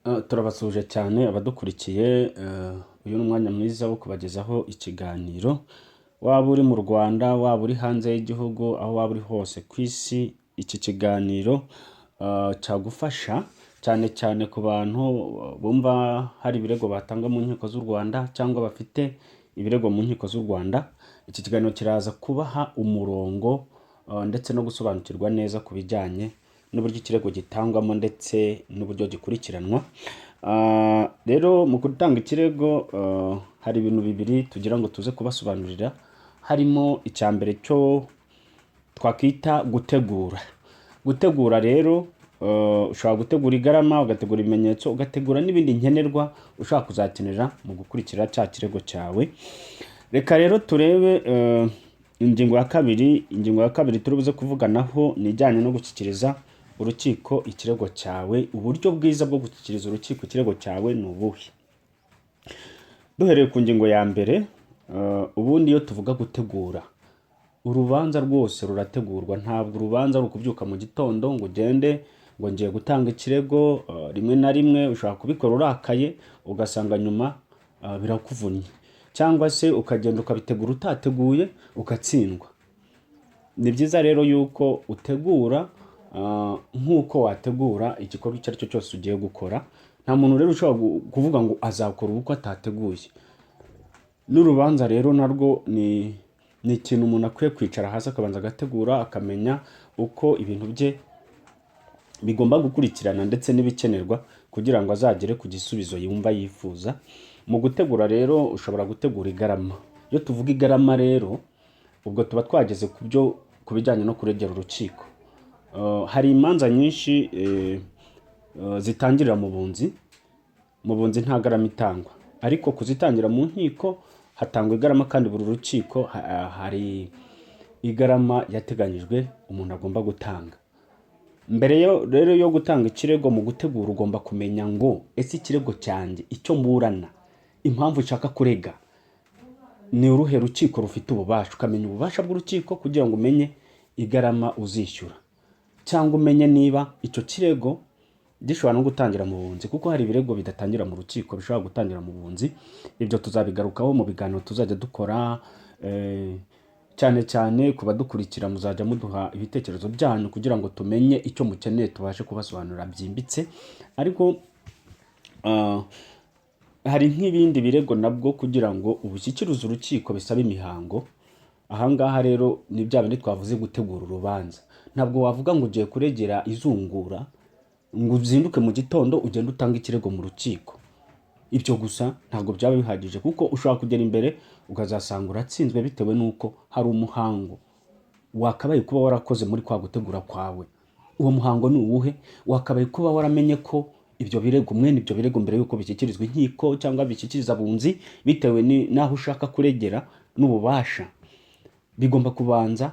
Turabasuhuje cyane abadukurikiye. Uyu ni umwanya mwiza wo kubagezaho ikiganiro. Waba uri mu Rwanda, waba uri hanze y'igihugu, aho waba uri hose ku isi, iki kiganiro cyagufasha cyane cyane ku bantu bumva hari ibirego batanga mu nkiko z'u Rwanda cyangwa bafite ibirego mu nkiko z'u Rwanda. Iki kiganiro kiraza kubaha umurongo ndetse no gusobanukirwa neza ku bijyanye n'uburyo ikirego gitangwamo ndetse n'uburyo gikurikiranwa. Rero mu gutanga ikirego hari ibintu bibiri tugira ngo tuze kubasobanurira, harimo icya mbere cyo twakwita gutegura. Gutegura rero, ushobora gutegura igarama, ugategura ibimenyetso, ugategura n'ibindi nkenerwa ushobora kuzakenera mu gukurikira cya kirego cyawe. Reka rero turebe ingingo ya kabiri. Ingingo ya kabiri turi buze kuvuganaho ni ijyanye no gushyikiriza urukiko ikirego cyawe. Uburyo bwiza bwo gushyikiriza urukiko ikirego cyawe ni ubuhe? Duhereye ku ngingo ya mbere, ubundi iyo tuvuga gutegura, urubanza rwose rurategurwa. Ntabwo urubanza ari ukubyuka mu gitondo ngo ugende ngo ngiye gutanga ikirego. Rimwe na rimwe ushobora kubikora urakaye, ugasanga nyuma birakuvunnye, cyangwa se ukagenda ukabitegura utateguye, ugatsindwa. Ni byiza rero yuko utegura nk'uko wategura igikorwa icyo ari cyo cyose ugiye gukora. Nta muntu rero ushobora kuvuga ngo azakora ubukwe atateguye. N'urubanza rero narwo ni ikintu umuntu akwiye kwicara hasi akabanza agategura, akamenya uko ibintu bye bigomba gukurikirana ndetse n'ibikenerwa kugira ngo azagere ku gisubizo yumva yifuza. Mu gutegura rero, ushobora gutegura igarama. Iyo tuvuga igarama rero, ubwo tuba twageze ku byo ku bijyanye no kuregera urukiko. Hari imanza nyinshi zitangirira mu bunzi. Mu bunzi nta garama itangwa, ariko kuzitangira mu nkiko hatangwa igarama, kandi buri rukiko hari igarama yateganyijwe umuntu agomba gutanga mbere yo rero yo gutanga ikirego. Mu gutegura ugomba kumenya ngo: ese ikirego cyanjye, icyo mburana, impamvu nshaka kurega, ni uruhe rukiko rufite ububasha? Ukamenya ububasha bw'urukiko kugira ngo umenye igarama uzishyura, cyangwa umenye niba icyo kirego gishobora no gutangira mu bunzi, kuko hari ibirego bidatangira mu rukiko bishobora gutangira mu bunzi. Ibyo tuzabigarukaho mu biganiro tuzajya dukora, cyane cyane ku badukurikira, muzajya muduha ibitekerezo byanyu kugira ngo tumenye icyo mukeneye, tubashe kubasobanurira byimbitse. Ariko hari nk'ibindi birego nabwo kugira ngo ubushyikirize urukiko bisaba imihango. Ahangaha rero ni bya bindi twavuze, gutegura urubanza. Ntabwo wavuga ngo ugiye kuregera izungura ngo uzinduke mu gitondo ugende utange ikirego mu rukiko. Ibyo gusa ntabwo byaba bihagije, kuko ushobora kugera imbere ukazasanga uratsinzwe bitewe n'uko hari umuhango wakabaye kuba warakoze muri kwa gutegura kwawe. Uwo muhango ni uwuhe? Wakabaye kuba waramenye ko ibyo birego, mwene ibyo birego, mbere y'uko bishyikirizwa inkiko cyangwa bishyikiriza abunzi, bitewe n'aho ushaka kuregera n'ububasha, bigomba kubanza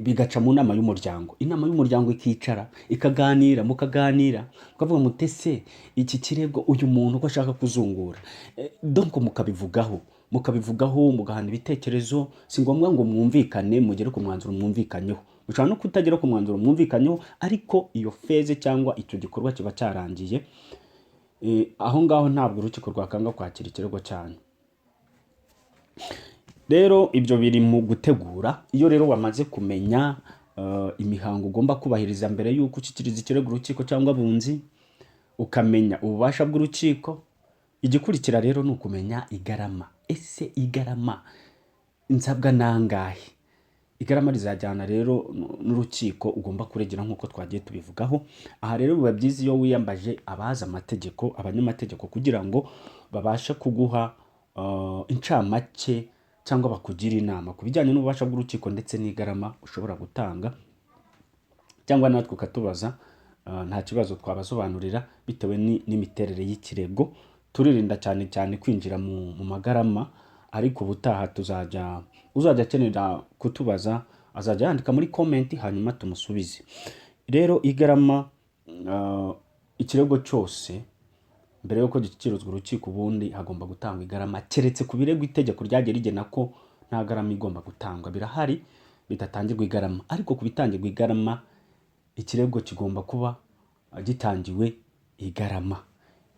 bigaca mu nama y'umuryango. Inama y'umuryango ikicara ikaganira, mukaganira mukavuga muti: ese iki kirego, uyu muntu ko ashaka kuzungura? Donc mukabivugaho, mugahana ibitekerezo. Si ngombwa ngo mwumvikane, mugere ku mwanzuro mwumvikanyeho. Mushobora no kutagera ku mwanzuro mwumvikanyeho, ariko iyo phase cyangwa icyo gikorwa kiba cyarangiye. Aho ngaho ntabwo urukiko rwakanga kwakira ikirego cyanyu. Rero ibyo biri mu gutegura. Iyo rero wamaze kumenya imihango ugomba kubahiriza mbere y'uko ushyikiriza ikirego urukiko cyangwa abunzi, ukamenya ububasha bw'urukiko, igikurikira rero ni ukumenya igarama. Ese igarama nsabwa nangahe? Igarama rizajyana rero n'urukiko ugomba kuregera, nk'uko twagiye tubivugaho. Aha rero biba byiza iyo wiyambaje abazi amategeko, abanyamategeko, kugira ngo babashe kuguha incamake cyangwa bakugire inama ku bijyanye n'ububasha bw'urukiko ndetse n'igarama ushobora gutanga, cyangwa natwe ukatubaza, nta kibazo, twabasobanurira bitewe n'imiterere y'ikirego. Turirinda cyane cyane kwinjira mu magarama, ariko ubutaha tuzajya, uzajya akenera kutubaza azajya yandika muri comment, hanyuma tumusubize. Rero igarama, ikirego cyose mbere y'uko gishyikirizwa urukiko, ubundi hagomba gutangwa igarama, keretse ku birego itegeko ryagiye rigena ko nta garama igomba gutangwa. Birahari bidatangirwa igarama, ariko ku bitangirwa igarama, ikirego kigomba kuba gitangiwe igarama.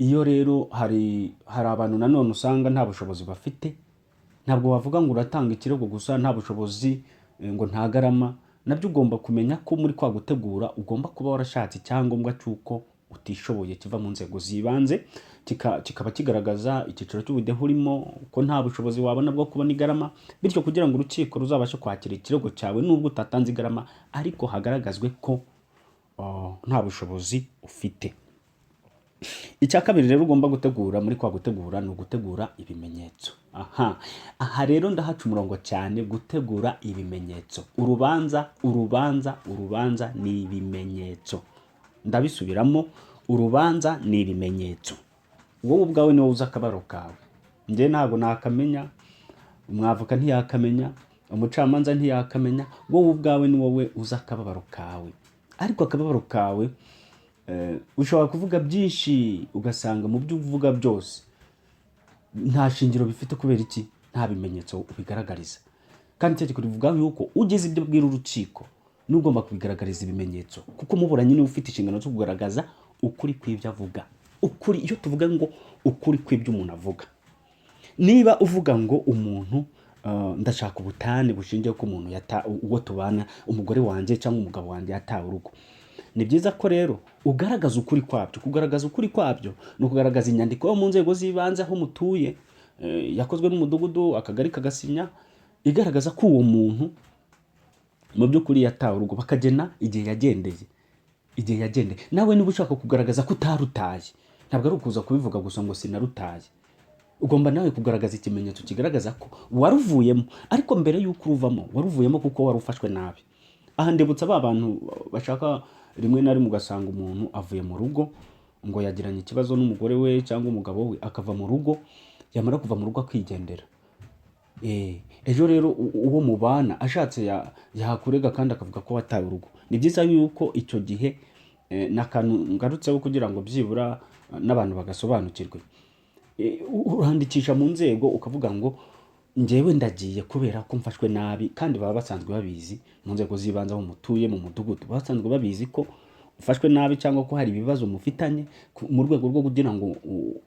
Iyo rero hari abantu nanone usanga nta bushobozi bafite, ntabwo wavuga ngo uratanga ikirego gusa nta bushobozi, ngo nta garama. Nabyo ugomba kumenya ko muri kwa gutegura ugomba kuba warashatse icyangombwa cy'uko utishoboye kiva mu nzego z'ibanze, kikaba kigaragaza icyiciro cy'ubudehe urimo, ko nta bushobozi wabona bwo kubona igarama, bityo kugira ngo urukiko ruzabashe kwakira ikirego cyawe nubwo utatanze igarama, ariko hagaragazwe ko nta bushobozi ufite. Icya kabiri rero ugomba gutegura muri kwa gutegura ni ugutegura ibimenyetso. Aha rero ndahaca umurongo cyane, gutegura ibimenyetso. Urubanza, urubanza, urubanza ni ibimenyetso. Ndabisubiramo, urubanza ni ibimenyetso. Wowe ubwawe niwowe uzi akabaro kawe. Njye ntabwo nakamenya, umwavoka ntiyakamenya, umucamanza ntiyakamenya, wowe ubwawe ni wowe uzi akababaro kawe. Ariko akababaro kawe, ushobora kuvuga byinshi ugasanga mu byo uvuga byose nta shingiro bifite. Kubera iki? Nta bimenyetso ubigaragariza. Kandi itegeko rivuga yuko ugize ibyo abwira urukiko n'ugomba kubigaragariza ibimenyetso, kuko umuburanyi niwe ufite inshingano zo kugaragaza ukuri kw'ibyo avuga. Ukuri, iyo tuvuga ngo ukuri kw'ibyo umuntu avuga, niba uvuga ngo umuntu, ndashaka ubutane bushingiye ko umuntu yata uwo tubana, umugore wanjye cyangwa umugabo wanjye yatawe urugo, ni byiza ko rero ugaragaza ukuri kwabyo. Kugaragaza ukuri kwabyo ni ukugaragaza inyandiko yo mu nzego z'ibanze aho mutuye, yakozwe n'umudugudu, akagari kagasinya, igaragaza ko uwo muntu mu by'ukuri yatawe urugo, bakagena igihe yagendeye, igihe yagendeye. Nawe niba ushaka kugaragaza ko utarutaye, ntabwo ari ukuza kubivuga gusa ngo sinarutaye. Ugomba nawe kugaragaza ikimenyetso kigaragaza ko waruvuyemo, ariko mbere y'uko uruvamo waruvuyemo kuko wari ufashwe nabi. Aha ndibutsa ba bantu bashaka, rimwe na rimwe ugasanga umuntu avuye mu rugo ngo yagiranye ikibazo n'umugore we cyangwa umugabo we, akava mu rugo, yamara kuva mu rugo akigendera. Ejo rero uwo mubana ashatse yakurega kandi akavuga ko wataye urugo. Ni byiza yuko icyo gihe, ni akantu ngarutseho kugira ngo byibura n'abantu bagasobanukirwe. Urandikisha mu nzego ukavuga ngo njyewe ndagiye kubera ko mfashwe nabi, kandi baba basanzwe babizi mu nzego z'ibanze aho mutuye, mu mudugudu, baba basanzwe babizi ko ufashwe nabi cyangwa ko hari ibibazo mufitanye. Mu rwego rwo kugira ngo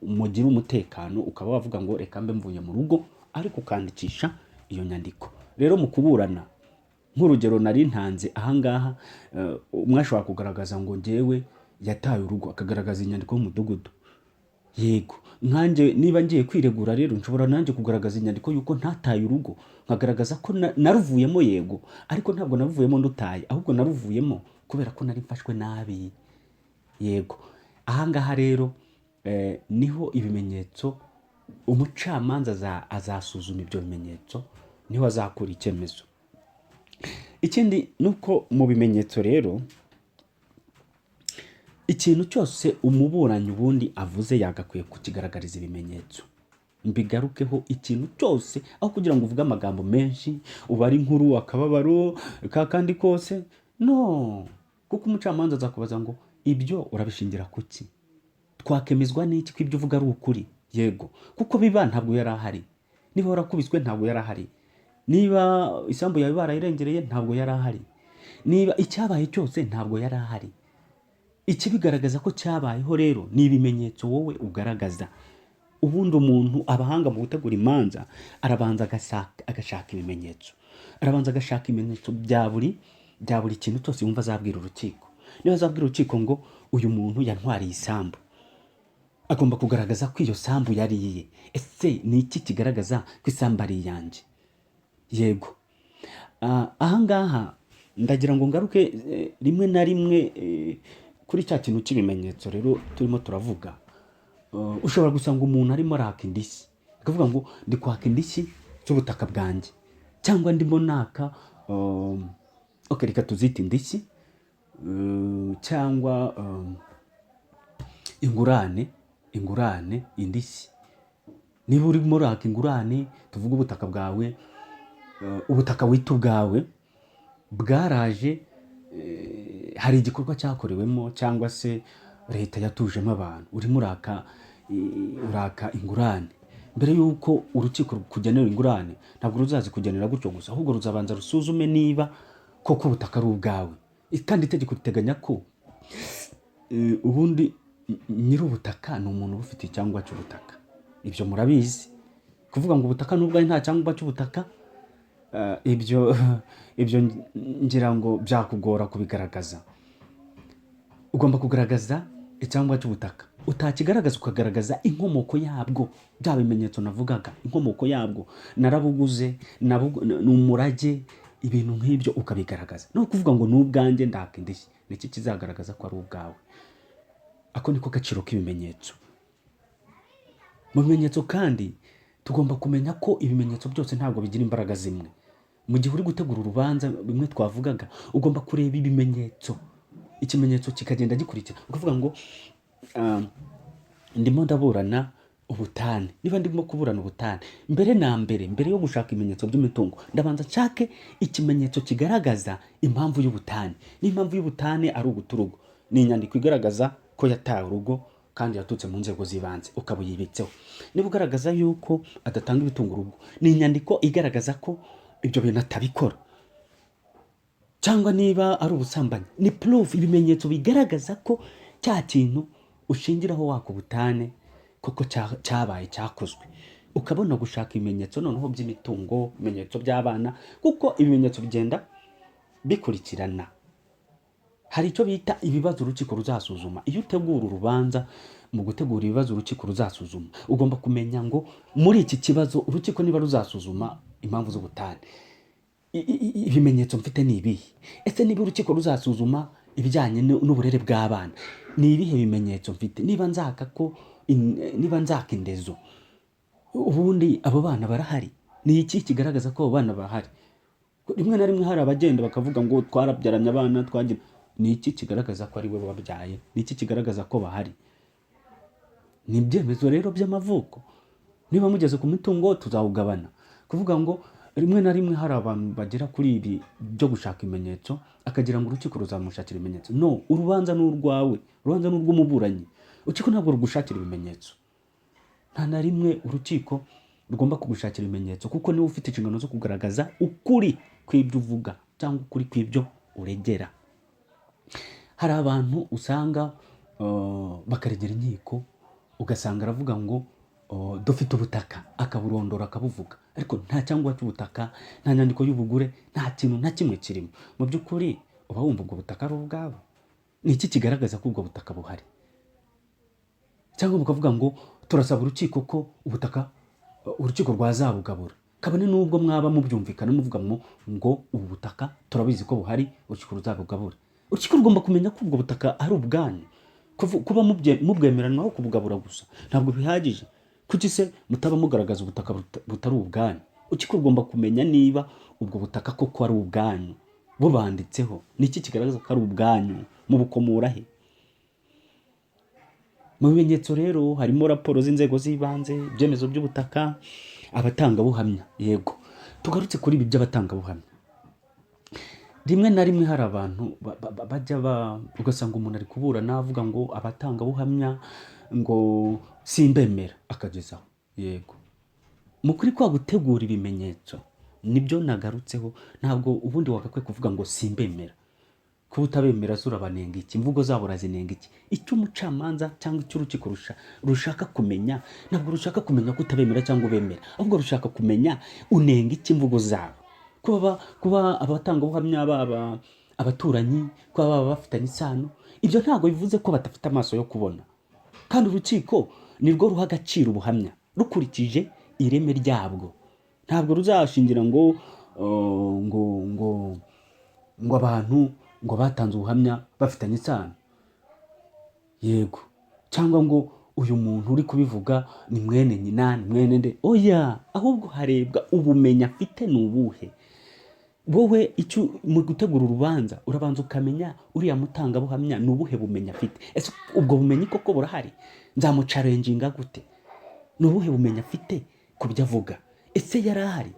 mugire umutekano, ukaba wavuga ngo reka mbe mvuye mu rugo, ariko ukandikisha iyo nyandiko. Rero mu kuburana, nk'urugero nari ntanze ahangaha, umwe ashobora kugaragaza ngo njyewe yataye urugo, akagaragaza inyandiko y'umudugudu. Yego, nkanjye niba ngiye kwiregura rero, nshobora nanjye kugaragaza inyandiko y'uko ntataye urugo, nkagaragaza ko naruvuyemo, yego, ariko ntabwo naruvuyemo ndutaye, ahubwo naruvuyemo kubera ko nari mfashwe nabi. Yego, ahangaha rero niho ibimenyetso, umucamanza azasuzuma ibyo bimenyetso, niho azakura icyemezo. Ikindi ni uko mu bimenyetso rero, ikintu cyose umuburanyi ubundi avuze yagakwiye kukigaragariza ibimenyetso. Mbigarukeho, ikintu cyose, aho kugira ngo uvuge amagambo menshi, ubare inkuru, akababaro ka kandi kose, no kuko umucamanza azakubaza ngo ibyo urabishingira kuki? Twakemezwa n'iki ko ibyo uvuga ari ukuri? Yego, kuko biba ntabwo yari ahari. Niba warakubiswe, ntabwo yari ahari. Niba isambu yawe barayirengereye, ntabwo yari ahari. Niba icyabaye cyose, ntabwo yari ahari. Ikibigaragaza ko cyabayeho rero ni ibimenyetso wowe ugaragaza. Ubundi umuntu, abahanga mu gutegura imanza, arabanza agashaka ibimenyetso, arabanza agashaka ibimenyetso bya buri kintu cyose yumva azabwira urukiko. Niba azabwira urukiko ngo uyu muntu yantwariye isambu, agomba kugaragaza ko iyo sambu yari iye. Ese ni iki kigaragaza ko isambu ari iyanjye? Yego. Ahangaha ndagira ngo ngaruke rimwe na rimwe kuri cya kintu cy'ibimenyetso rero turimo turavuga. Ushobora gusanga umuntu arimo araka indishyi, akavuga ngo ndi kwaka indishyi z'ubutaka bwanjye, cyangwa ndimo naka, okay, reka tuzite indishyi, cyangwa ingurane, indishyi. Niba urimo uraka ingurane, tuvuge ubutaka bwawe, ubutaka wita ubwawe bwaraje, hari igikorwa cyakorewemo cyangwa se leta yatujemo abantu, urimo uraka ingurane. Mbere y'uko urukiko rukugenera ingurane, ntabwo ruzazikugenera gutyo gusa, ahubwo ruzabanza rusuzume niba koko ubutaka ari ubwawe. Kandi itegeko riteganya ko ubundi Nyir'ubutaka ni umuntu uba ufite icyangombwa cy'ubutaka, ibyo murabizi. Kuvuga ngo ubutaka nubwo ari nta cyangombwa cy'ubutaka, ibyo ngira ngo byakugora kubigaragaza. Ugomba kugaragaza icyangombwa cy'ubutaka, utakigaragaza ukagaragaza inkomoko yabwo, bya bimenyetso navugaga, inkomoko yabwo, narabuguze, ni umurage, ibintu nk'ibyo ukabigaragaza. Ni ukuvuga ngo ni ubwanjye, ndaka indishyi, niki kizagaragaza ko ari ubwawe? Ako niko gaciro k'ibimenyetso. Mu bimenyetso kandi tugomba kumenya ko ibimenyetso byose ntabwo bigira imbaraga zimwe. Mu gihe uri gutegura urubanza, bimwe twavugaga, ugomba kureba ibimenyetso, ikimenyetso kikagenda gikurikira. Ukuvuga ngo ndimo ndaburana ubutane, niba ndimo kuburana ubutane, mbere na mbere, mbere yo gushaka ibimenyetso by'imitungo, ndabanza nshake ikimenyetso kigaragaza impamvu y'ubutane. N'impamvu y'ubutane ari uguta urugo, ni inyandiko igaragaza ko yataye urugo kandi yaturutse mu nzego z'ibanze, ukaba uyibitseho. Niba ugaragaza yuko adatanga ibitunga urugo, ni inyandiko igaragaza ko ibyo bintu atabikora. Cyangwa niba ari ubusambanyi, ni proof, ibimenyetso bigaragaza ko cya kintu ushingiraho waka ubutane koko cyabaye, cyakozwe. Ukabona gushaka ibimenyetso noneho by'imitungo, ibimenyetso by'abana, kuko ibimenyetso bigenda bikurikirana. Hari icyo bita ibibazo urukiko ruzasuzuma. Iyo utegura urubanza, mu gutegura ibibazo urukiko ruzasuzuma, ugomba kumenya ngo muri iki kibazo urukiko niba ruzasuzuma impamvu z'ubutane, ibimenyetso mfite ni ibihe? Ese niba urukiko ruzasuzuma ibijyanye n'uburere bw'abana, ni ibihe bimenyetso mfite? Niba nzaka indezo, ubundi abo bana barahari? Ni iki kigaragaza ko abo bana bahari? Rimwe na rimwe hari abagenda bakavuga ngo twarabyaranye abana, twagira. Ni iki kigaragaza ko ari we wabyaye? Ni iki kigaragaza ko bahari? Ni ibyemezo rero by'amavuko. Niba mugeze ku mitungo, tuzawugabana. Kuvuga ngo rimwe na rimwe hari abantu bagera kuri ibi byo gushaka ibimenyetso, akagira ngo urukiko ruzamushakira ibimenyetso. No, urubanza ni urwawe, urubanza ni urw'umuburanyi. Urukiko ntabwo rugushakira ibimenyetso. Nta na rimwe urukiko rugomba kugushakira ibimenyetso, kuko niwe ufite inshingano zo kugaragaza ukuri kw'ibyo uvuga cyangwa ukuri kw'ibyo uregera. Hari abantu usanga bakaregera inkiko, ugasanga aravuga ngo dufite ubutaka, akaburondora, akabuvuga, ariko nta cyangombwa cy'ubutaka, nta nyandiko y'ubugure, nta kintu na kimwe kirimo. Mu by'ukuri uba wumva ubwo butaka ari ubwabo? Ni iki kigaragaza ko ubwo butaka buhari? Cyangwa mukavuga ngo turasaba urukiko ko ubutaka urukiko rwazabugabura, kabone n'ubwo mwaba mubyumvikana, muvuga ngo ubu butaka turabizi ko buhari, urukiko ruzabugabura. Urukiko rugomba kumenya ko ubwo butaka ari ubwanyu. Kuba mubwemeranwaho kubugabura gusa ntabwo bihagije. Kuki se mutaba mugaragaza ubutaka butari ubwanyu? Urukiko rugomba kumenya niba ubwo butaka koko ari ubwanyu, bubanditseho. Ni iki kigaragaza ko ari ubwanyu? Mubukomora he? Mu bimenyetso rero harimo raporo z'inzego z'ibanze, ibyemezo by'ubutaka, abatangabuhamya. Yego, tugarutse kuri ibi by'abatangabuhamya, rimwe na rimwe hari abantu bajya ugasanga umuntu ari kuburana avuga ngo abatangabuhamya ngo simbemera, akagezaho. Yego, mu kuri kwa gutegura ibimenyetso nibyo nagarutseho, ntabwo ubundi wagakwiye kuvuga ngo simbemera. Kuba utabemera se urabanenga iki? Imvugo zabo urazinenga iki? Icyo umucamanza cyangwa icyo urukiko rushaka kumenya, ntabwo rushaka kumenya ko utabemera cyangwa ubemera, ahubwo rushaka kumenya unenga iki imvugo zabo. Kuba abatangabuhamya baba abaturanyi, kuba baba bafitanye isano, ibyo ntabwo bivuze ko badafite amaso yo kubona. Kandi urukiko nirwo ruha agaciro ubuhamya rukurikije ireme ryabwo. Ntabwo ruzashingira ngo abantu ngo batanze ubuhamya bafitanye isano, yego, cyangwa ngo uyu muntu uri kubivuga ni mwene nyina, ni mwene nde. Oya, ahubwo harebwa ubumenyi afite ni ubuhe. Wowe icyo mu gutegura urubanza urabanza ukamenya uriya mutangabuhamya ni ubuhe bumenyi afite. Ese ubwo bumenyi koko burahari? Nzamuchallenginga gute? Ni ubuhe bumenyi afite ku byo avuga? Ese yari ahari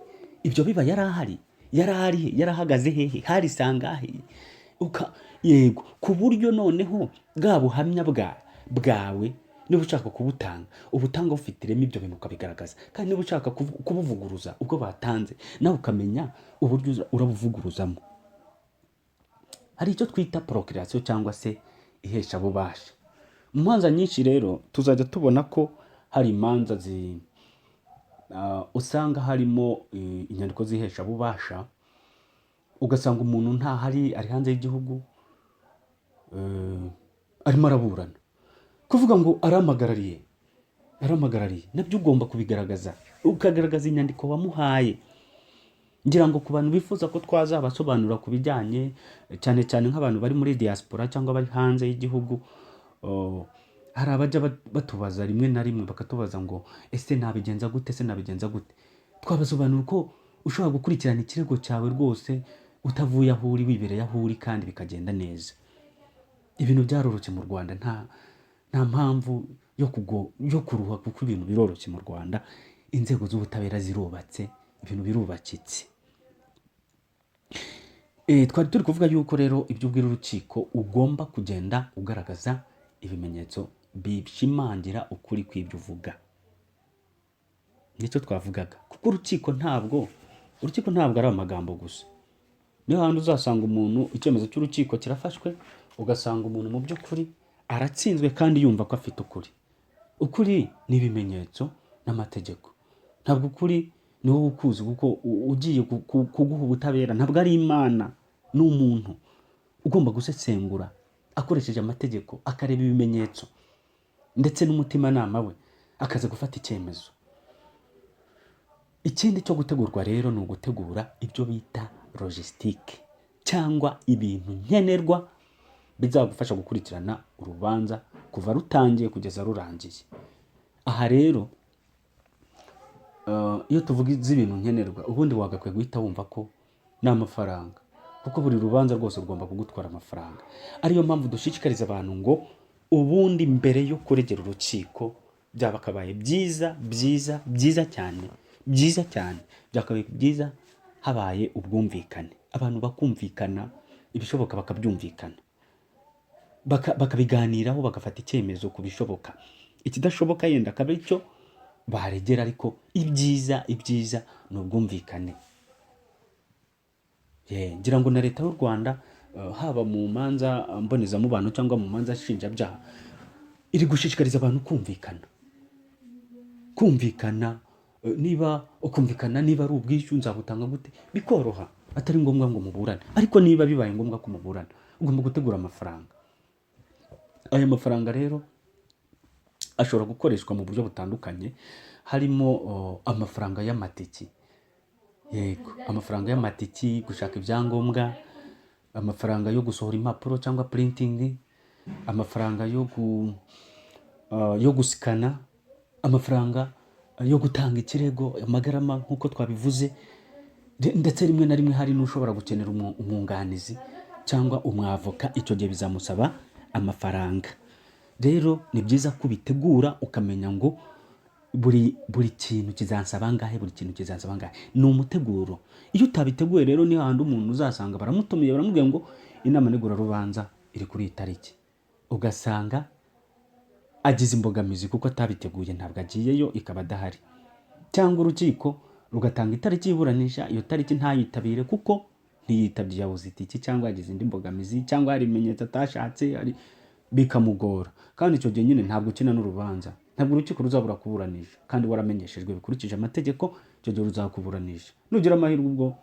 ibyo biba? Yari ahari? Yari ahari he? Yari ahagaze hehe? Hari sangahe? Yego, ku buryo noneho bwa buhamya bwawe niba ushaka kubutanga, ubutanga bufite ireme, ibyo bintu ukabigaragaza. Kandi niba ushaka kubuvuguruza ubwo batanze, nawe ukamenya uburyo urabuvuguruzamo. Hari icyo twita procuration cyangwa se iheshabubasha. Mu manza nyinshi rero tuzajya tubona ko hari imanza usanga harimo inyandiko z'iheshabubasha, ugasanga umuntu ntahari, ari hanze y'igihugu, arimo araburana. Kuvuga ngo arampagarariye, arampagarariye, nabyo ugomba kubigaragaza, ukagaragaza inyandiko wamuhaye. Ngira ngo ku bantu bifuza ko twazabasobanurira ku bijyanye, cyane cyane nk'abantu bari muri diaspora cyangwa bari hanze y'igihugu, hari abajya batubaza rimwe na rimwe, bakatubaza ngo: "Ese nabigenza gute? Ese nabigenza gute?" Twabasobanurira uko ushobora gukurikirana ikirego cyawe rwose utavuye aho uri, wibereye aho uri, kandi bikagenda neza. Ibintu byaroroshye mu Rwanda, nta mpamvu yo kuruha, kuko ibintu biroroshye mu Rwanda. Inzego z'ubutabera zirubatse, ibintu birubakitse. Twari turi kuvuga yuko rero ibyo ubwira urukiko ugomba kugenda ugaragaza ibimenyetso bishimangira ukuri kw'ibyo uvuga. Nicyo twavugaga, kuko urukiko ntabwo ari amagambo gusa. Niyo hantu uzasanga umuntu, icyemezo cy'urukiko kirafashwe, ugasanga umuntu mu by'ukuri aratsinzwe kandi yumva ko afite ukuri. Ukuri ni ibimenyetso n'amategeko. Ntabwo ukuri ni wowe ukuzi, kuko ugiye kuguha ubutabera ntabwo ari Imana, ni umuntu ugomba gusesengura akoresheje amategeko, akareba ibimenyetso ndetse n'umutimanama we, akaza gufata icyemezo. Ikindi cyo gutegurwa rero ni ugutegura ibyo bita logistique, cyangwa ibintu nkenerwa bizagufasha gukurikirana urubanza kuva rutangiye kugeza rurangiye. Aha rero, iyo tuvuga ibintu nkenerwa, ubundi wagakwiye guhita wumva ko ni amafaranga, kuko buri rubanza rwose rugomba kugutwara amafaranga. Ariyo mpamvu dushishikariza abantu ngo ubundi mbere yo kuregera urukiko byakabaye byiza, byiza, byiza cyane, byiza cyane, byakabaye byiza habaye ubwumvikane, abantu bakumvikana, ibishoboka bakabyumvikana, bakabiganiraho, bagafata icyemezo ku bishoboka. Ikidashoboka yenda akaba icyo baregera, ariko ibyiza ni ubwumvikane. Ngira ngo na Leta y'u Rwanda, haba mu manza mbonezamubano cyangwa mu manza nshinjabyaha, iri gushishikariza abantu kumvikana. Kumvikana, niba ukumvikana, niba ari ubwishyu nzabutanga gute, bikoroha, atari ngombwa ngo muburane. Ariko niba bibaye ngombwa ko muburana, ugomba gutegura amafaranga. Aya mafaranga rero ashobora gukoreshwa mu buryo butandukanye, harimo amafaranga y'amatiki. Yego, amafaranga y'amatiki, gushaka ibyangombwa, amafaranga yo gusohora impapuro cyangwa printing, amafaranga yo gusikana, amafaranga yo gutanga ikirego, amagarama nk'uko twabivuze, ndetse rimwe na rimwe hari n'ushobora gukenera umwunganizi cyangwa umwavoka. Icyo gihe bizamusaba amafaranga. Rero ni byiza ko ubitegura, ukamenya ngo buri kintu kizansaba angahe, buri kintu kizansaba angahe. Ni umuteguro. Iyo utabiteguye rero, ni hahandi umuntu uzasanga baramutumiye, baramubwiye ngo inama ntegurarubanza iri kuri iyi tariki, ugasanga agize imbogamizi kuko atabiteguye, ntabwo agiyeyo, ikaba adahari, cyangwa urukiko rugatanga itariki y'iburanisha, iyo tariki ntayitabire kuko ntiyitabye, yabuze itiki, cyangwa yagize indi mbogamizi, cyangwa hari ibimenyetso atashatse, bikamugora. Kandi icyo gihe nyine ntabwo ukina n'urubanza, ntabwo urukiko ruzabura kuburanisha kandi waramenyeshejwe bikurikije amategeko. Icyo gihe ruzakuburanisha. Nugira amahirwe ubwo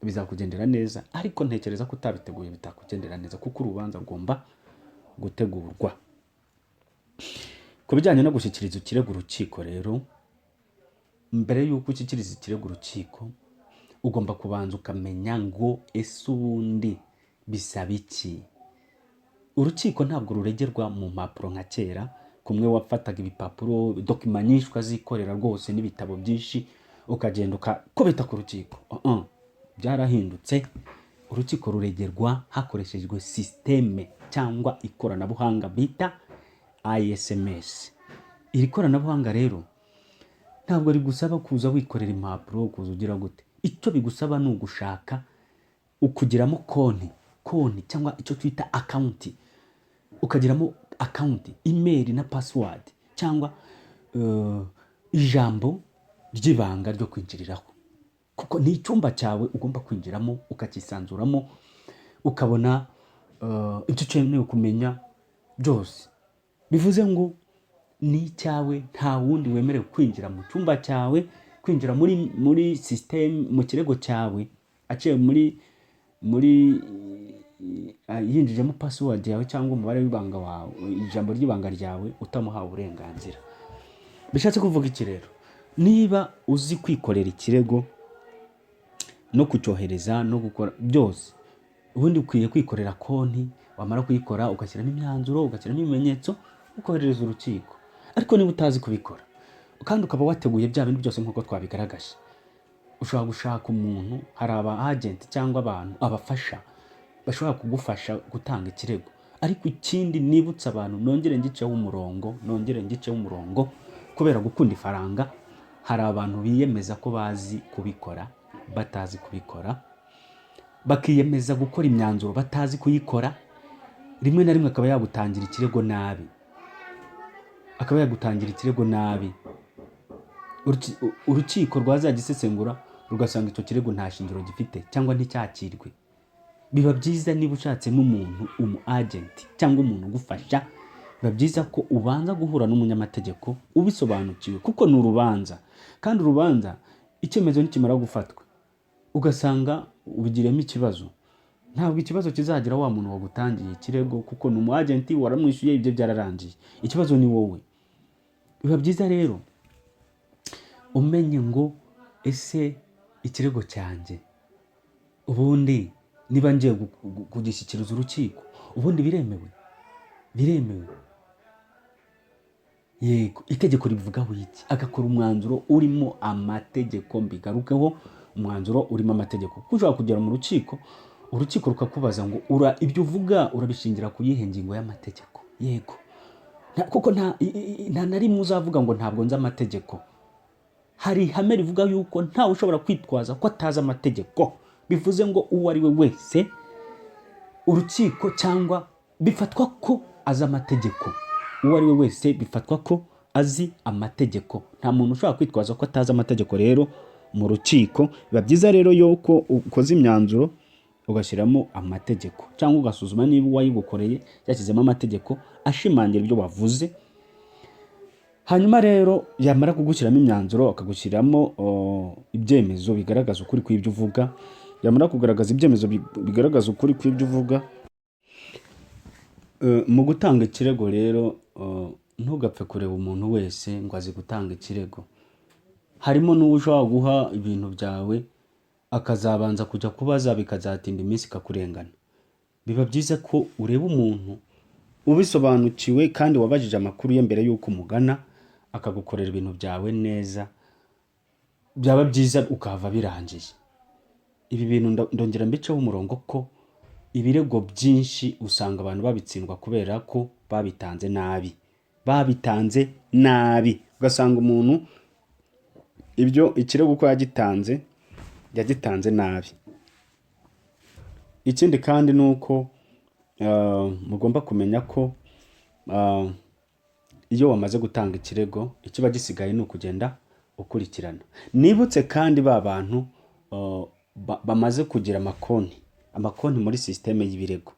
bizakugendera neza, ariko ntekereza ko utabiteguye bitakugendera neza, kuko urubanza rugomba gutegurwa. Ku bijyanye no gushyikiriza ikirego urukiko rero, mbere y'uko ushyikiriza ikirego urukiko, ugomba kubanza ukamenya ngo: ese ubundi bisaba iki? Urukiko ntabwo ruregerwa mu mpapuro nka kera, kumwe wafataga ibipapuro, document nyinshi, ukazikorera rwose n'ibitabo byinshi, ukagenda ukakubita ku rukiko. Byarahindutse. Urukiko ruregerwa hakoreshejwe sisiteme cyangwa ikoranabuhanga bita ISMS. Iri koranabuhanga rero ntabwo rigusaba kuza wikorera impapuro, kuza ugira gute. Icyo bigusaba ni ugushaka ukugiramo konti cyangwa icyo twita account, ukagiramo account, email na password, cyangwa ijambo ry'ibanga ryo kwinjiriraho, kuko ni icyumba cyawe ugomba kwinjiramo, ukakisanzuramo, ukabona ibyo ukeneye kumenya byose. Bivuze ngo ni icyawe, nta wundi wemerewe kwinjira mu cyumba cyawe, kwinjira muri system, mu kirego cyawe, aciye muri yinjijemo password yawe cyangwa umubare w'ibanga wawe, ijambo ry'ibanga ryawe, utamuhawe uburenganzira. Bishatse kuvuga iki rero? Niba uzi kwikorera ikirego no kucyohereza no gukora byose, ubundi ukwiye kwikorera konti, wamara kuyikora ugashyiramo imyanzuro, ugashyiramo ibimenyetso, ukoherereza urukiko. Ariko niba utazi kubikora kandi ukaba wateguye bya bindi byose nk'uko twabigaragaje, ushobora gushaka umuntu. Hari aba agent cyangwa abantu abafasha bashobora kugufasha gutanga ikirego. Ariko ikindi nibutsa abantu, nongere ngiceho umurongo, kubera gukunda ifaranga hari abantu biyemeza ko bazi kubikora batazi kubikora, bakiyemeza gukora imyanzuro batazi kuyikora. Rimwe na rimwe akaba yagutangira ikirego nabi, akaba yagutangira ikirego nabi. Urukiko rwazagisesengura rugasanga icyo kirego nta shingiro gifite cyangwa nticyakirwe. Biba byiza niba ushatse n'umuntu, umu agent cyangwa umuntu ugufasha, biba byiza ko ubanza guhura n'umunyamategeko ubisobanukiwe, kuko ni urubanza. Kandi urubanza, icyemezo nikimara gufatwa ugasanga ubigiremo ikibazo, ntabwo ikibazo kizagira wa muntu wagutangiye ikirego, kuko ni umu agent, waramwishyuye, ibyo byararangiye. Ikibazo ni wowe. Biba byiza rero umenye ngo: ese ikirego cyanjye ubundi niba ngiye kugishyikiriza urukiko, ubundi biremewe? Biremewe? Yego. Itegeko ribivugaho iki? Agakora umwanzuro urimo amategeko. Mbigarukeho, umwanzuro urimo amategeko, kuko ushobora kugera mu rukiko, urukiko rukakubaza ngo: ura ibyo uvuga urabishingira ku yihe ngingo y'amategeko? Yego. Kuko nta na rimwe uzavuga ngo ntabwo nzi amategeko. Hari ihame rivuga yuko ntawe ushobora kwitwaza ko atazi amategeko. Bivuze ngo uwo ari we wese, urukiko cyangwa bifatwa ko azi amategeko. Uwo ari we wese bifatwa ko azi amategeko. Nta muntu ushobora kwitwaza ko atazi amategeko. Rero mu rukiko biba byiza rero yuko ukoze imyanzuro ugashyiramo amategeko, cyangwa ugasuzuma niba uwayigukoreye yashyizemo amategeko ashimangira ibyo wavuze. Hanyuma rero yamara kugushyiramo imyanzuro, akagushyiramo ibyemezo bigaragaza ukuri kw'ibyo uvuga, yamara kugaragaza ibyemezo bigaragaza ukuri kw'ibyo uvuga. Mu gutanga ikirego rero, ntugapfe kureba umuntu wese ngo azi gutanga ikirego. Harimo n'uwo ushobora guha ibintu byawe akazabanza kujya kubaza, bikazatinda iminsi ikakurengana. Biba byiza ko ureba umuntu ubisobanukiwe kandi wabajije amakuru ye mbere y'uko umugana, akagukorera ibintu byawe neza. Byaba byiza ukahava birangiye. Ibi bintu ndongera mbiceho umurongo ko ibirego byinshi usanga abantu babitsindwa kubera ko babitanze nabi, babitanze nabi. Ugasanga umuntu ibyo ikirego uko yagitanze, yagitanze nabi. Ikindi kandi ni uko mugomba kumenya ko iyo wamaze gutanga ikirego, ikiba gisigaye ni ukugenda ukurikirana. Nibutse kandi ba bantu bamaze kugira amakonti muri system y'ibirego,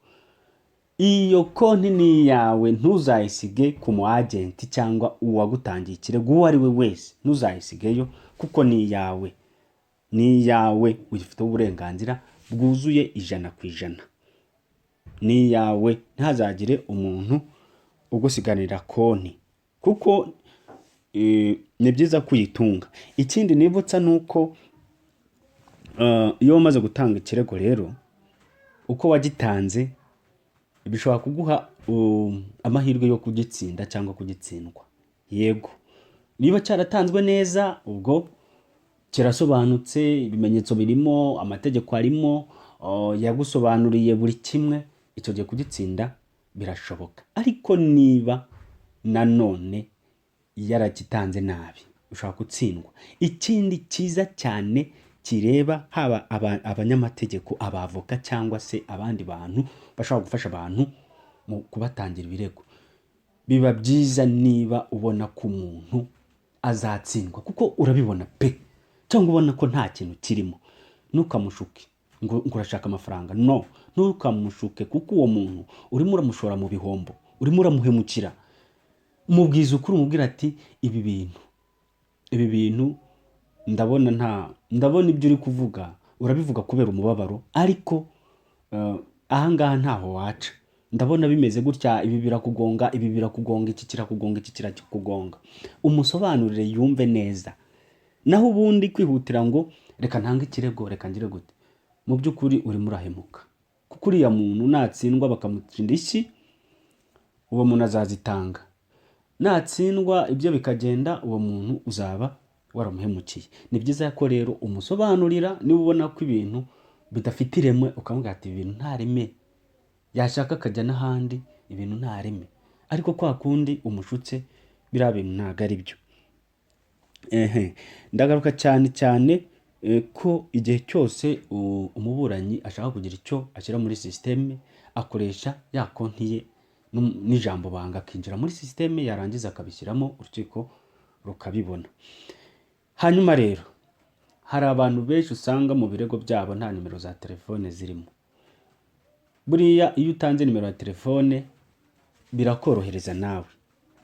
iyo konti ni iyawe, ntuzayisige ku mu agent cyangwa uwagutangiye ikirego uwo ari we wese. Ntuzayisigeyo kuko ni iyawe, ni iyawe, uyifiteho uburenganzira bwuzuye 100%. Ni iyawe, ntihazagire umuntu ugusiganira konti, kuko ni byiza kuyitunga. Ikindi nibutsa ni uko iyo wamaze gutanga ikirego rero, uko wagitanze bishobora kuguha amahirwe yo kugitsinda cyangwa kugitsindwa. Yego, niba cyaratanzwe neza, ubwo kirasobanutse, ibimenyetso birimo, amategeko arimo, yagusobanuriye buri kimwe, icyo gihe kugitsinda birashoboka. Ariko niba nanone yaragitanze nabi, ushobora gutsindwa. Ikindi cyiza cyane kireba haba abanyamategeko, abavoka cyangwa se abandi bantu bashobora gufasha abantu mu kubatangira ibirego, biba byiza niba ubona ko umuntu azatsindwa, kuko urabibona pe, cyangwa ubona ko nta kintu kirimo, ntukamushuke ngo urashaka amafaranga. No, ntukamushuke, kuko uwo muntu urimo uramushora mu bihombo, urimo uramuhemukira. Mubwiza ukuri, umubwira ati ibi bintu ndabona nta ndabona ibyo uri kuvuga urabivuga kubera umubabaro, ariko ahangaha ntaho waca. Ndabona bimeze gutya, ibi birakugonga, ibi birakugonga, iki kirakugonga, iki kirakugonga." Umusobanurire yumve neza. Naho ubundi kwihutira ngo reka ntange ikirego, reka ngire gute, mu by'ukuri urimo urahemuka, kuko uriya muntu natsindwa bakamuca indishyi, uwo muntu azazitanga. Natsindwa ibyo bikagenda, uwo muntu uzaba waramuhemukiye. Ni byiza ko rero umusobanurira niba ubona ko ibintu bidafite ireme, ukamubwira ati ibintu nta reme, yashaka akajya n'ahandi, ibintu nta reme. Ariko kwa kundi umushutse, biriya bintu ntabwo ari byo. Ehe, ndagaruka cyane cyane ko igihe cyose umuburanyi ashaka kugira icyo ashyira muri sisiteme, akoresha ya konti ye n'ijambo banga, akinjira muri sisiteme, yarangiza akabishyiramo, urukiko rukabibona. Hanyuma rero hari abantu benshi usanga mu birego byabo nta nimero za telefone zirimo. Buriya iyo utanze nimero ya telefone birakorohereza nawe,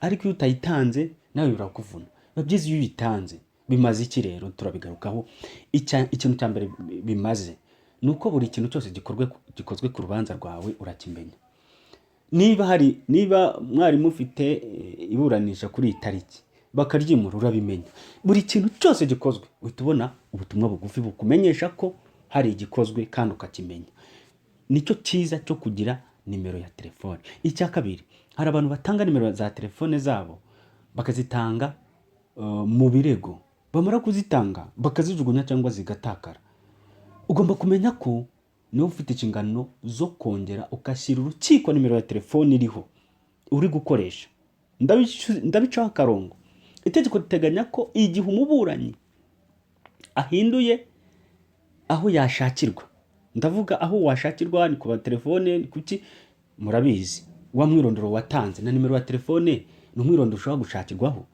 ariko iyo utayitanze nawe birakuvuna. Biba byiza iyo uyitanze. Bimaze iki rero? Turabigarukaho. Ikintu cya mbere bimaze ni uko buri kintu cyose gikozwe ku rubanza rwawe urakimenya. Niba mwari mufite iburanisha kuri iyi tariki bakaryimura, urabimenya. Buri kintu cyose gikozwe uhita ubona ubutumwa bugufi bukumenyesha ko hari igikozwe kandi ukakimenya. Nicyo cyiza cyo kugira nimero ya telefone. Icya kabiri, hari abantu batanga nimero za telefone zabo, bakazitanga mu birego, bamara kuzitanga bakazijugunya cyangwa zigatakara. Ugomba kumenya ko niba ufite inshingano zo kongera ugashyira urukiko nimero ya telefone iriho uri gukoresha. Ndabicaho akarongo. Itegeko riteganya ko igihe umuburanyi ahinduye aho yashakirwa, ndavuga aho washakirwa ni ku telefone, ni kuki murabizi, wa mwirondoro watanze na nimero ya telefone ni umwirondoro ushobora gushakirwaho.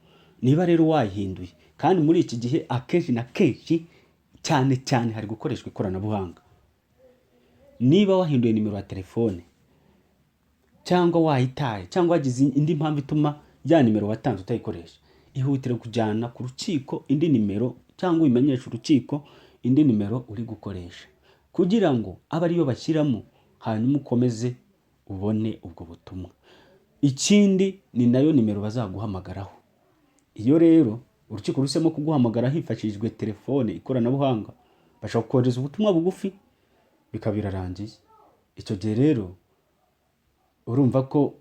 Niba rero wayihinduye, kandi muri iki gihe akenshi na kenshi cyane cyane hari gukoreshwa ikoranabuhanga, niba wahinduye nimero ya telefone cyangwa wayitaye cyangwa wagize indi mpamvu ituma ya nimero watanze utayikoresha, ihutire kujyana ku rukiko indi nimero cyangwa ubimenyeshe urukiko indi nimero uri gukoresha, kugira ngo abe ariyo bashyiramo, hanyuma ukomeze ubone ubwo butumwa. Ikindi, ni nayo nimero bazaguhamagaraho. Iyo rero urukiko ruhisemo kuguhamagara hifashishijwe telefone, ikoranabuhanga, bashobora kohereza ubutumwa bugufi bikaba birarangiye. Icyo gihe rero urumva ko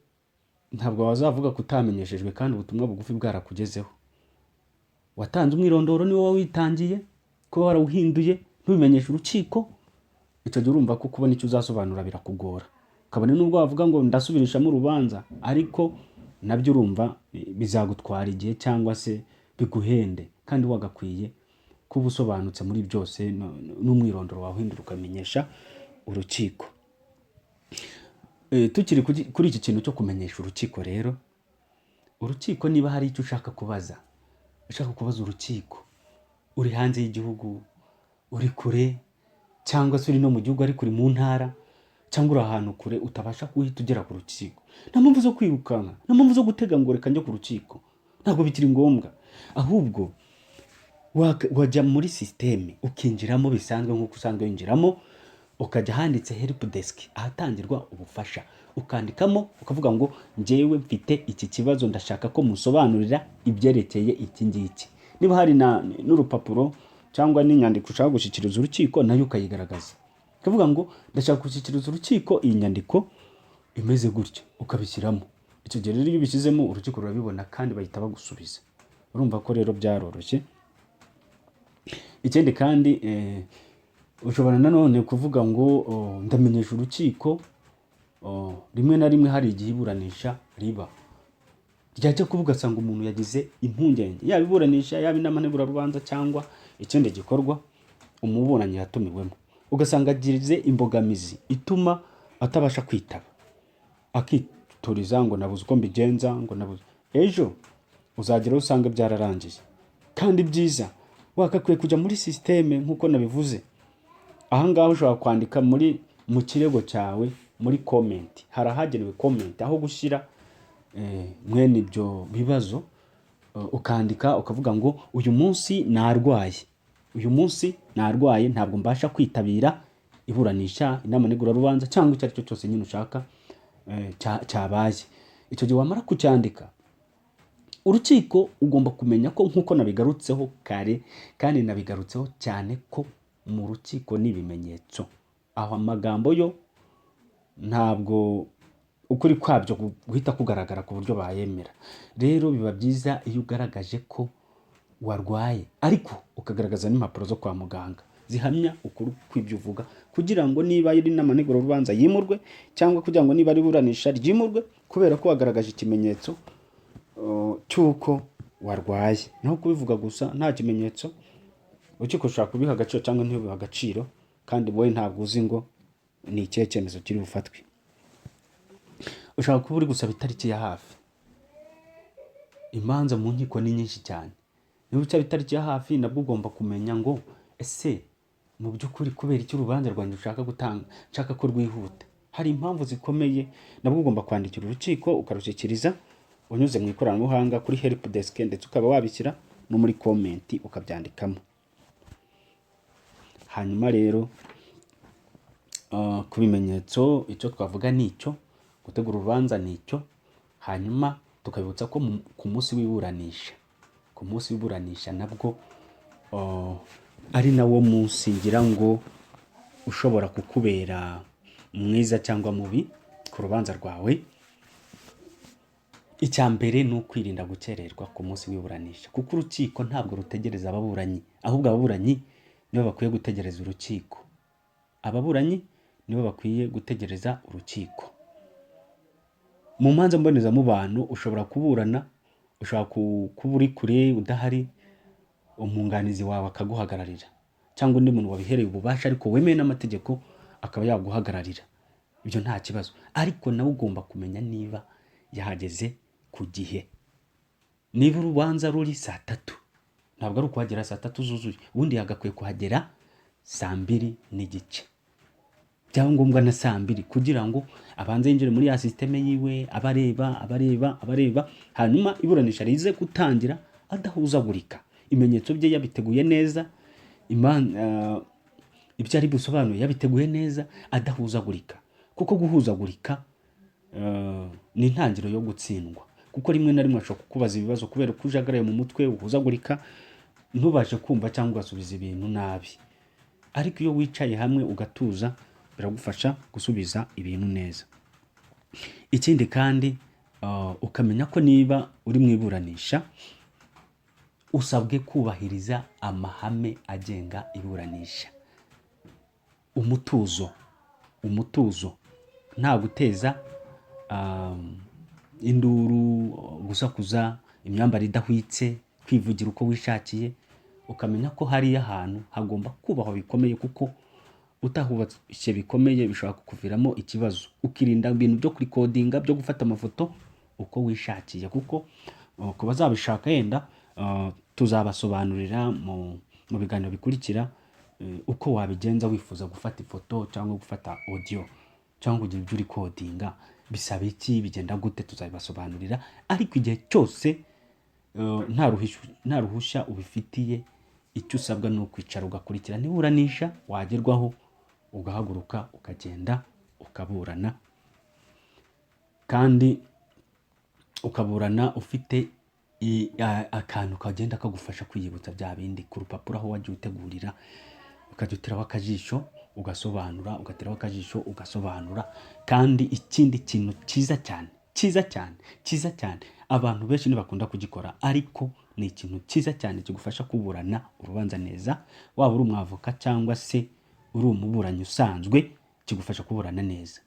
ntabwo wazavuga ko utamenyeshejwe kandi ubutumwa bugufi bwarakugezeho. Watanze umwirondoro, niwo wawitangiye, kuba warawuhinduye ntubimenyeshe urukiko, icyo gihe urumva ko kubona icyo uzasobanura birakugora, kabone nubwo wavuga ngo ndasubirishamo urubanza, ariko nabyo urumva bizagutwara igihe cyangwa se biguhende, kandi wagakwiye kuba usobanutse muri byose n'umwirondoro wawuhindura ukamenyesha urukiko. Tukiri kuri iki kintu cyo kumenyesha urukiko rero, urukiko niba hari icyo ushaka kubaza, ushaka kubaza urukiko, uri hanze y'igihugu, uri kure, cyangwa se uri no mu gihugu ariko uri mu ntara, cyangwa uri ahantu kure utabasha guhita ugera ku rukiko, nta mpamvu zo kwirukanka, nta mpamvu zo gutega ngo reka njye ku rukiko, ntabwo bikiri ngombwa. Ahubwo wajya muri sisiteme ukinjiramo bisanzwe nk'uko usanzwe winjiramo, ukajya ahanditse help desk, ahatangirwa ubufasha, ukandikamo ukavuga ngo njyewe mfite iki kibazo, ndashaka ko musobanurira ibyerekeye iki ngiki. Niba hari n'urupapuro cyangwa n'inyandiko ushaka gushyikiriza urukiko, nayo ukayigaragaza, ukavuga ngo ndashaka gushyikiriza urukiko iyi nyandiko imeze gutya, ukabishyiramo. Icyo gihe rero iyo ubishyizemo, urukiko rurabibona kandi bahita bagusubiza. Urumva ko rero byaroroshye. Ikindi kandi, ushobora nanone kuvuga ngo oh, ndamenyesha urukiko. Oh, rimwe na rimwe hari igihe iburanisha riba ryajya kuba, ugasanga umuntu yagize impungenge, yaba iburanisha, yaba inama ntegurarubanza cyangwa ikindi gikorwa umuburanyi yatumiwemo, ugasanga agize imbogamizi ituma atabasha kwitaba, akituriza ngo nabuze uko mbigenza, ngo nabuze. Ejo uzageraho usanga byararangiye. Kandi byiza wagakwiye kujya muri sisiteme nk'uko nabivuze. Ahangaha ushobora kwandika muri mu kirego cyawe muri comment, hari ahagenewe comment, aho gushyira mwene ibyo bibazo, ukandika ukavuga ngo uyu munsi narwaye, uyu munsi narwaye, ntabwo mbasha kwitabira iburanisha, inama ntegurarubanza cyangwa icyo ari cyo cyose nyine ushaka cyabaye. Icyo gihe wamara kucyandika, urukiko ugomba kumenya ko, nk'uko nabigarutseho kare kandi nabigarutseho cyane, ko mu rukiko ni ibimenyetso. Aho amagambo yo ntabwo ukuri kwabyo guhita kugaragara ku buryo bayemera. Rero biba byiza iyo ugaragaje ko warwaye, ariko ukagaragaza n'impapuro zo kwa muganga zihamya ukuri kw'ibyo uvuga, kugira ngo niba ari inama ntegurarubanza yimurwe, cyangwa kugira ngo niba ari iburanisha ryimurwe, kubera ko wagaragaje ikimenyetso cy'uko warwaye. Naho kubivuga gusa nta kimenyetso, urukiko rushobora kubiha agaciro cyangwa ntibihe agaciro, kandi wowe ntabwo uzi ngo ni ikihe cyemezo kiri bufatwe. Ushobora kuba uri gusaba itariki ya hafi. Imanza mu nkiko ni nyinshi cyane. Niba usaba itariki ya hafi, nabwo ugomba kumenya ngo ese mu by'ukuri kubera icyo urubanza rwanjye ushaka gutanga, nshaka ko rwihuta, hari impamvu zikomeye. Nabwo ugomba kwandikira urukiko, ukarushyikiriza unyuze mu ikoranabuhanga kuri help desk, ndetse ukaba wabishyira no muri comment ukabyandikamo. Hanyuma rero ku bimenyetso, icyo twavuga ni icyo gutegura urubanza, ni icyo. Hanyuma tukabibutsa ko ku munsi w'iburanisha nabwo ari nawo munsi ngira ngo ushobora kukubera mwiza cyangwa mubi ku rubanza rwawe. Icya mbere ni ukwirinda gukererwa ku munsi w'iburanisha, kuko urukiko ntabwo rutegereza ababuranyi, ahubwo ababuranyi nibo bakwiye gutegereza urukiko. Ababuranyi nibo bakwiye gutegereza urukiko. Mu manza mbonezamubano ushobora kuburana, ushobora kuba uri kure, udahari, umwunganizi wawe akaguhagararira, cyangwa undi muntu wabihereye ububasha ariko wemewe n'amategeko akaba yaguhagararira. Ibyo nta kibazo, ariko nawe ugomba kumenya niba yahageze ku gihe. Niba urubanza ruri saa 3, ntabwo ari ukuhagera saa 3 zuzuye, ubundi yagakwiye kuhagera saa 2:30, byaba ngombwa na saa 2, kugira ngo abanze yinjire muri ya système yiwe, abareba, abareba, abareba, hanyuma iburanisha rize gutangira adahuzagurika, ibimenyetso bye yabiteguye neza, ibyo ari busobanuye yabiteguye neza, adahuzagurika. Kuko guhuzagurika ni intangiriro yo gutsindwa, kuko rimwe na rimwe ashobora kukubaza ibibazo, kubera ko ujagaraye mu mutwe, uhuzagurika, ntubashe kumva cyangwa ugasubiza ibintu nabi. Ariko iyo wicaye hamwe ugatuza, biragufasha gusubiza ibintu neza. Ikindi kandi, ukamenya ko niba uri mu iburanisha, usabwe kubahiriza amahame agenga iburanisha: umutuzo, umutuzo, nta guteza induru, gusakuza, imyambarire idahwitse, kwivugira uko wishakiye. Ukamenya ko hariya ahantu hagomba kubahwa bikomeye, kuko utahubashye bikomeye bishobora kukuviramo ikibazo. Ukirinda ibintu byo kurikodinga, byo gufata amafoto uko wishakiye, kuko ku bazabishaka yenda tuzabasobanurira mu biganiro bikurikira uko wabigenza wifuza gufata ifoto cyangwa gufata audio cyangwa kugira ibyo urikodinga, bisaba iki, bigenda gute, tuzabibasobanurira. Ariko igihe cyose nta ruhushya ubifitiye, icyo usabwa ni ukwicara ugakurikirana iburanisha, wagerwaho ugahaguruka ukagenda ukaburana, kandi ukaburana ufite akantu kagenda kagufasha kwiyibutsa bya bindi ku rupapuro aho wagiye utegurira, ukajya uteraho akajisho ugasobanura, ugateraho akajisho ugasobanura. Kandi ikindi kintu cyiza cyane, cyiza cyane, cyiza cyane, abantu benshi ntibakunda kugikora, ariko ni ikintu cyiza cyane kigufasha kuburana urubanza neza, waba uri umwavoka cyangwa se uri umuburanyi usanzwe, kigufasha kuburana neza.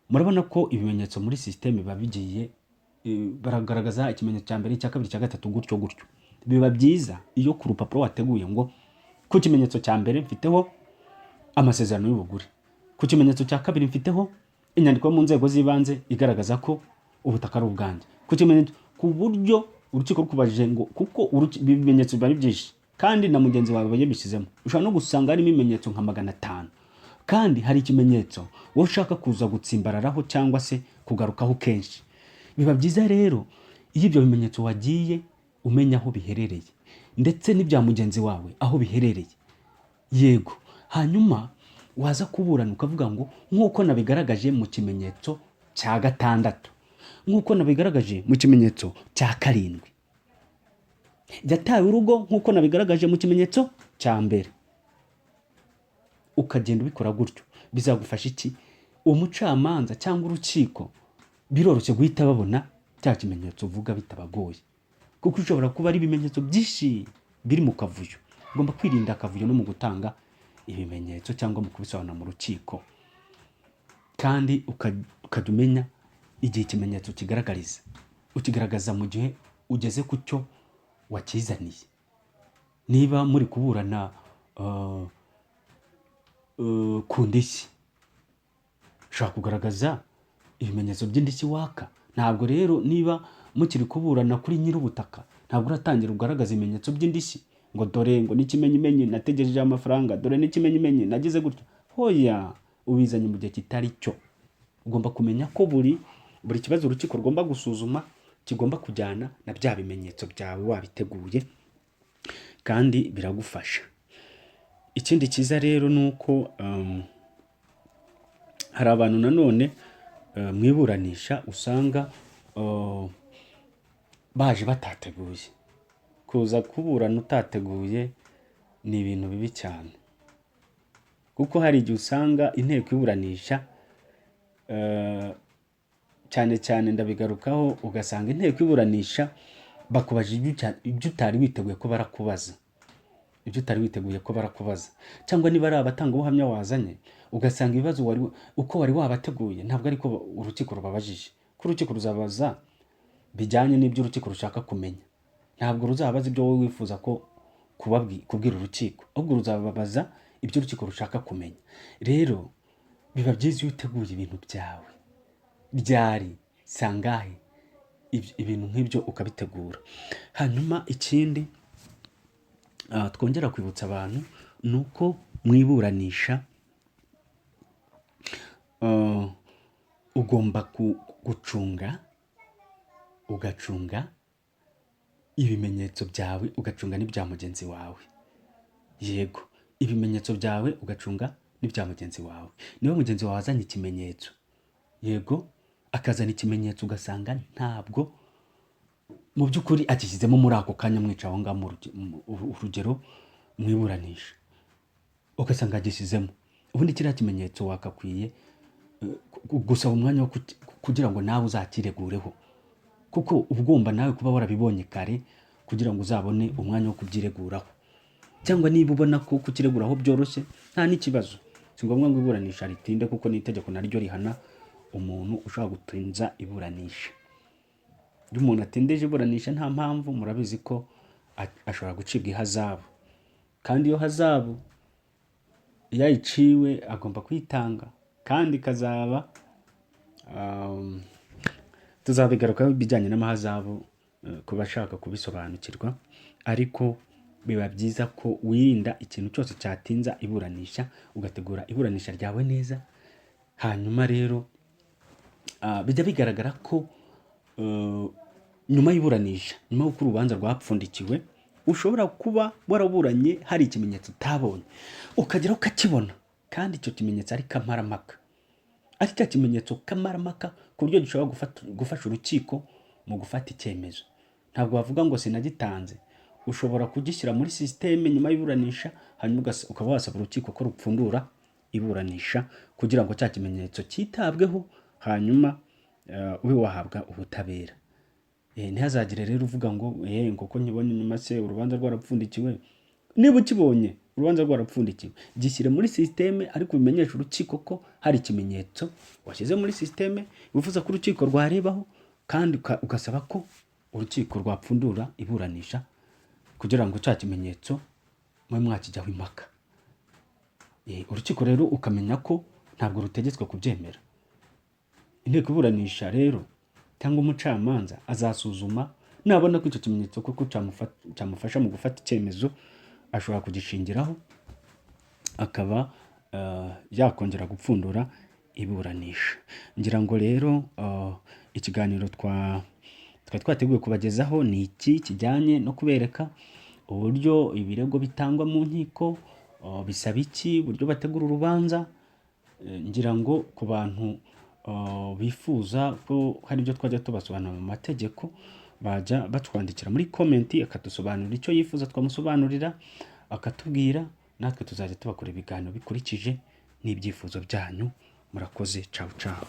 Murabona ko ibimenyetso muri système biba bigiye baragaragaza ikimenyetso cya mbere, icya kabiri, icya gatatu, gutyo gutyo. Biba byiza iyo ku rupapuro wateguye ngo ku kimenyetso cya mbere mfiteho amasezerano y'ubugure, ku kimenyetso cya kabiri mfiteho inyandiko yo mu nzego z'ibanze igaragaza ko ubutaka ari ubwanjye, ku kimenyetso, ku buryo urukiko rukubajije ngo, kuko ibimenyetso biba ari byinshi kandi na mugenzi wawe yabishyizemo, ushobora no gusanga harimo ibimenyetso nka 500, kandi hari ikimenyetso wowe ushaka kuza gutsimbararaho cyangwa se kugarukaho kenshi. Biba byiza rero iyo ibyo bimenyetso wagiye umenya aho biherereye, ndetse n'ibya mugenzi wawe aho biherereye. Yego, hanyuma waza kuburana ukavuga ngo nk'uko nabigaragaje mu kimenyetso cya gatandatu, nk'uko nabigaragaje mu kimenyetso cya karindwi, yataye urugo nk'uko nabigaragaje mu kimenyetso cya mbere. Ukagenda ubikora gutyo, bizagufasha iki? Umucamanza cyangwa urukiko biroroshye guhita babona cya kimenyetso uvuga bitabagoye, kuko ushobora kuba ari ibimenyetso byinshi biri mu kavuyo. Ugomba kwirinda akavuyo no mu gutanga ibimenyetso cyangwa mu kubisobanura mu rukiko, kandi ukajya umenya igihe ikimenyetso kigaragariza, ukigaragaza mu gihe ugeze ku cyo wakizaniye. Niba muri kuburana ku ndishyi, ushobora kugaragaza ibimenyetso by'indishyi waka. Ntabwo rero niba mukiri kuburana kuri nyir'ubutaka, ntabwo uratangira ugaragaza ibimenyetso by'indishyi ngo dore ngo n'ikimenyimenyi nategereje amafaranga, dore n'ikimenyimenyi nagize gutya. Hoya, ubizanye mu gihe kitari cyo. Ugomba kumenya ko buri kibazo urukiko rugomba gusuzuma kigomba kujyana na bya bimenyetso byawe wabiteguye, kandi biragufasha. Ikindi cyiza rero ni uko hari abantu nanone mu iburanisha usanga baje batateguye. Kuza kuburana utateguye ni ibintu bibi cyane, kuko hari igihe usanga inteko iburanisha, cyane cyane ndabigarukaho, ugasanga inteko iburanisha bakubajije ibyo utari witeguye ko barakubaza, ibyo utari witeguye ko barakubaza, cyangwa niba ari abatangabuhamya wazanye, ugasanga ibibazo wari uko wari wabateguye ntabwo ariko urukiko rubabajije, ko urukiko ruzabaza bijyanye n'ibyo urukiko rushaka kumenya. Ntabwo ruzabaza ibyo wowe wifuza ko kubwira urukiko, ahubwo ruzababaza ibyo urukiko rushaka kumenya. Rero biba byiza iyo uteguye ibintu byawe, ryari, sangahe, ibintu nk'ibyo ukabitegura. Hanyuma ikindi twongera kwibutsa abantu ni uko mu iburanisha ugomba gucunga, ugacunga ibimenyetso byawe, ugacunga n'ibya mugenzi wawe. Yego, ibimenyetso byawe ugacunga n'ibya mugenzi wawe. Niba mugenzi wawe azanye ikimenyetso, yego, akazana ikimenyetso ugasanga ntabwo mu by'ukuri agishyizemo muri ako kanya mwica aho ngaho, urugero mu iburanisha ugasanga agishyizemo, ubundi kiriya kimenyetso wakakwiye gusaba umwanya wo kugira ngo nawe uzakiregureho, kuko uba ugomba nawe kuba warabibonye kare kugira ngo uzabone umwanya wo kubyireguraho. Cyangwa niba ubona ko kukireguraho byoroshye, nta n'ikibazo, si ngombwa ngo iburanisha ritinde, kuko n'itegeko naryo rihana umuntu ushobora gutinza iburanisha. Iyo umuntu atindeje iburanisha nta mpamvu, murabizi ko ashobora gucibwa ihazabu, kandi iyo hazabu iyo ayiciwe agomba kwitanga, kandi ikazaba tuzabigarukaho ibijyanye n'amahazabu ku bashaka kubisobanukirwa. Ariko biba byiza ko wirinda ikintu cyose cyatinza iburanisha, ugategura iburanisha ryawe neza. Hanyuma rero bijya bigaragara ko nyuma y'iburanisha, nyuma y'uko urubanza rwapfundikiwe, ushobora kuba waraburanye hari ikimenyetso utabonye, ukagera ukakibona, kandi icyo kimenyetso ari kamarampaka, ari cya kimenyetso kamarampaka ku buryo gishobora gufasha urukiko mu gufata icyemezo. Ntabwo wavuga ngo sinagitanze. Ushobora kugishyira muri sisiteme nyuma y'iburanisha, hanyuma ukaba wasaba urukiko ko rupfundura iburanisha kugira ngo cya kimenyetso cyitabweho, hanyuma ube wahabwa ubutabera. Ntihazagire rero uvuga ngo ngo ko nkibonye nyuma se urubanza rwarapfundikiwe. Niba ukibonye urubanza rwarapfundikiwe, gishyire muri sisiteme, ariko ubimenyeshe urukiko ko hari ikimenyetso washyize muri sisiteme wifuza ko urukiko rwarebaho, kandi ugasaba ko urukiko rwapfundura iburanisha kugira ngo cya kimenyetso mube mwakijyaho impaka. Urukiko rero ukamenya ko ntabwo rutegetswe kubyemera. Inteko iburanisha rero cyangwa umucamanza azasuzuma, nabona ko icyo kimenyetso koko cyamufasha mu gufata icyemezo, ashobora kugishingiraho akaba yakongera gupfundura iburanisha. iburanisha. Ngira ngo rero ikiganiro twari twateguye kubagezaho ni iki kijyanye no kubereka uburyo ibirego bitangwa mu nkiko, bisaba iki, uburyo bategura urubanza. Ngira ngo ku bantu bifuza ko hari ibyo twajya tubasobanurira mu mategeko, bajya batwandikira muri comment, akadusobanurira icyo yifuza twamusobanurira, akatubwira, natwe tuzajya tubakora ibiganiro bikurikije n'ibyifuzo byanyu. Murakoze, cawu cawu.